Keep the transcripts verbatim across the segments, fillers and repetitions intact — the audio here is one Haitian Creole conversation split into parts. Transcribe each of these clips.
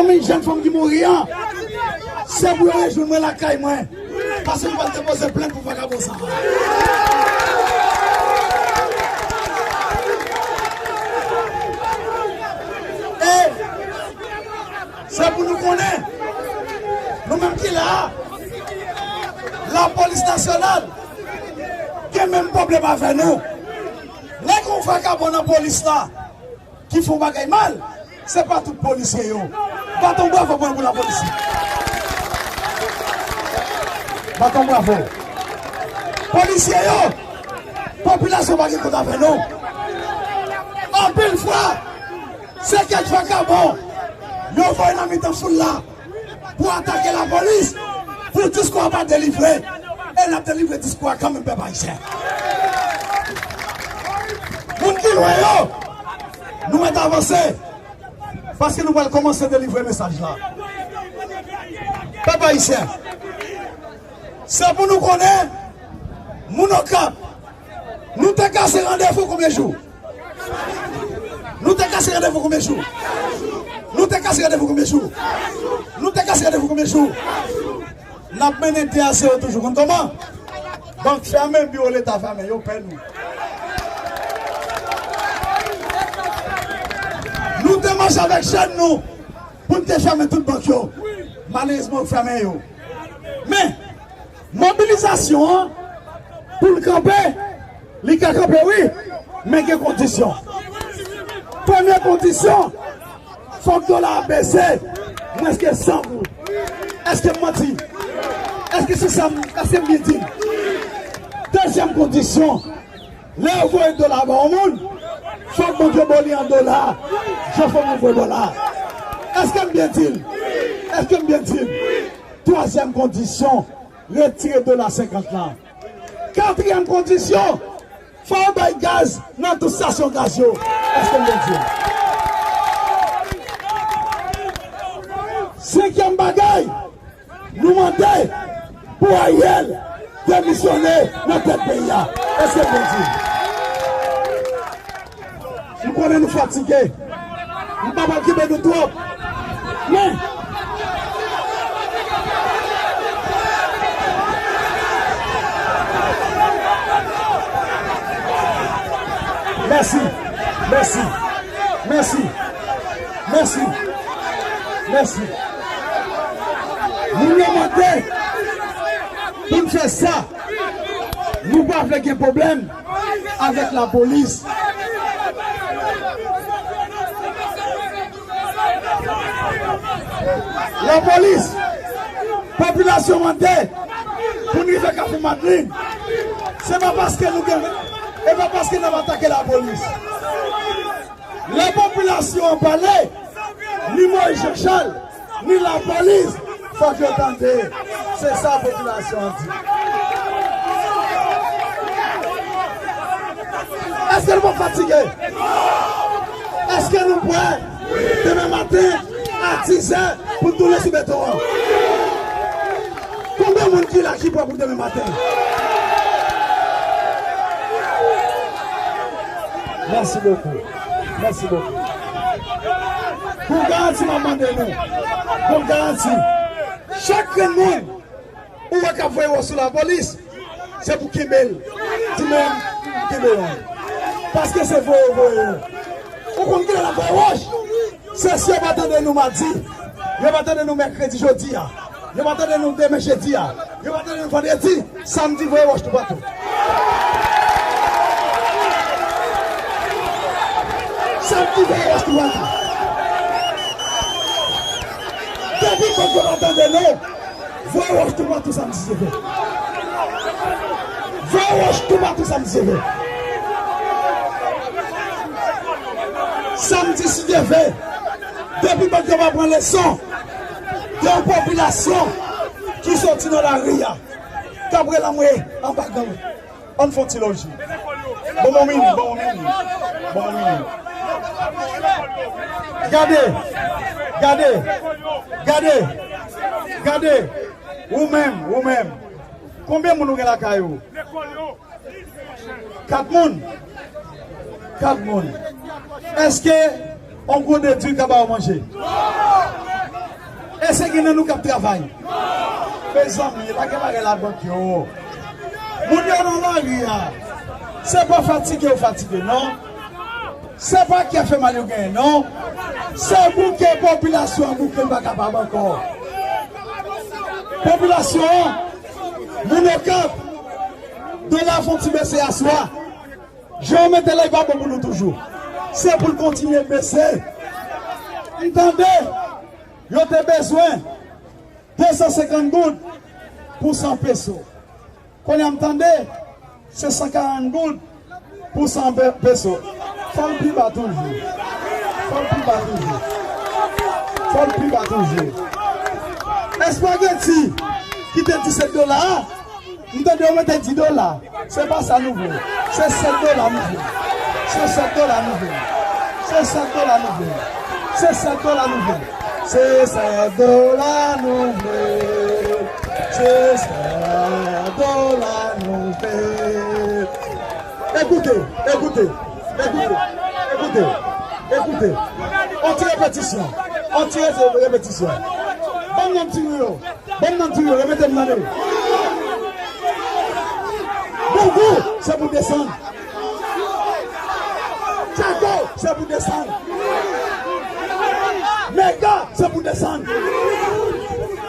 Fanmi jèn fanm ki mouri an, se pou yo rejwenn mwen lakay mwen. Paske m pral depoze plent pou vakabon sa a. E se pou nou konnen, nou menm ki la a, lapolis nasyonal gen menm pwoblèm avè nou. Lè gen yon vakabon nan polis la, ki fè yon bagay mal, se pa tout polisye yo. Bat yon bravo pou, pou lapolis. Bat yon bravo. Polisye yo, popilasyon pa gen kont avè nou. Anpil fwa, se kèk vakabon yo voye nan mitan foul la pou atake lapolis, pou diskou a pa delivre. E n ap delivre diskou a kanmenm, pèp ayisyen. Moun ki lwen yo, nou mèt avanse, paske nou pral kòmanse delivre mesaj la. Pèp ayisyen, se pou nou konnen, moun Okap, nou te kase randevou konbyen jou? Nou te kase randevou konbyen jou? Nou te kase randevou konbyen jou? Nou te kase randevou konbyen jou? N ap mennen de a zewo toujou. Konn kòman? Bank fèmen, biwo Leta fèmen, yo pè nou. Nou te mache avèk jèn nou pou n te fèmen tout bank yo. Malerezman, yo fèmen yo. Men, mobilizasyon an, pou l kanpe, li ka kanpe, wi, men gen kondisyon. Premye kondisyon, fòk dola a bese mwens ke san goud. Èske m manti? Èske se sa m, èske m byen di? Dezyèm kondisyon, lè yo voye dola ba yon moun, fòk bank yo ba w li an dola, jan fòk yo voye dola. Èske m byen di l? Èske m byen di l? Twazyèm kondisyon, retire dola senkant lan. Katriyèm kondisyon, fò yo bay gaz nan tout estasyon gaz yo. Èske m byen di? Senkyèm bagay, nou mande pou Ariel demisyone nan tèt peyi a. Èske m byen di? M konnen nou fatige. M pa pral kenbe nou twòp. Men, mèsi, mèsi, mèsi, mèsi, mèsi. Moun yo mande pou n fè sa. Nou pa vle gen pwoblèm avèk lapolis. Lapolis, popilasyon mande pou n rive Kafou Madlin. Se pa paske nou gen, e pa paske n ap atake lapolis. Lè popilasyon an pale, ni Moyiz Jan Chal, ni lapolis, fòk yo tande. Se sa popilasyon an di. Èske nou pa fatige? Èske nou prè demen maten a dizè pou n tounen sou beton an? Konbyen moun ki la ki prè pou demen maten? Mèsi bokou. Mèsi bokou. Pou garanti m ap mande nou. Pou garanti. Chak grenn moun ou wè k ap voye wòch sou lapolis, se pou kenbe l. Di men, kenbe l. Paske se voye yo voye yo. Ou konn kilè n ap voye wòch? Se si yo pa tande nou madi, yo pa tande nou mèkredi jodi a, yo pa tande nou demen jedi a, yo pa tande nou vandredi, samdi voye wòch toupatou. Samdi voye wòch toupatou. Depi kòk yo pa tande nou, voye wòch toupatou samdi si Dye vle. Voye wòch toupatou samdi si Dye vle. Samdi si Dye vle. Depi bank yo pa pran leson de yon popilasyon ki soti nan lari a, k ap rele anmwe anba gang. Ann fè yon ti loji. Bon, bon, mini, bon, bon, mini. Bon, bon, mini. Gade, gade, gade, gade. Ou menm, ou menm. Konbyen moun ou gen lakay ou? Kat moun. Kat moun. Èske yon gwo dedwi ka ba w manje? Èske gen nan nou k ap travay? Mezanmi, lage bagay labank yo. Moun yo nan lari a, se pa fatige yo fatige, non. Se pa kè fè mal yo genyen, non. Se bouke popilasyon an bouke, l pa kapab ankò. Popilasyon an, moun Okap, dola fon ti bese aswè. Jan w mete la, li pa bon pou nou toujou. Se pou l kontinye bese. M tande, yo te bezwen de san senkant goud pou san peso. Kounye a m tande, se san karant goud pou san pe-, peso. Fò l pi ba toujou. Fò l pi ba toujou. Fò l pi ba toujou. Espageti ki te disèt dola a, m tande yo mete dis dola. Se pa sa nou vle. Se sèt dola nou vle. Se sèt dola nou vle. Se sèt dola nou vle. Se sèt dola nou vle. Se sèt dola nou vle. Se sèt dola nou vle. Ekoute, ekoute, ekoute, ekoute, ekoute. On ti repetisyon. On ti re-, repetisyon. Ban m yon ti yo. Ban m nan di yo, repete m tande. Bougou, se pou desann. Tchaco, se pou desann. Mega, se pou desann.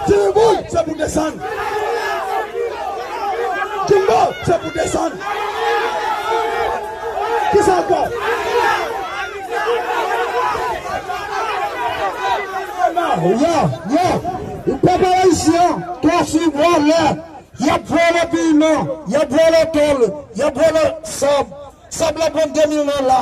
Tiriboul, se pou desann. Jimbo, se pou desann. Kisa ankò? Yo, yo, pèp ayisyen, twa sou vòlè, y ap vòlè piman, y ap vòlè tòl, y ap vòlè sab, sab la pran de mil nan la.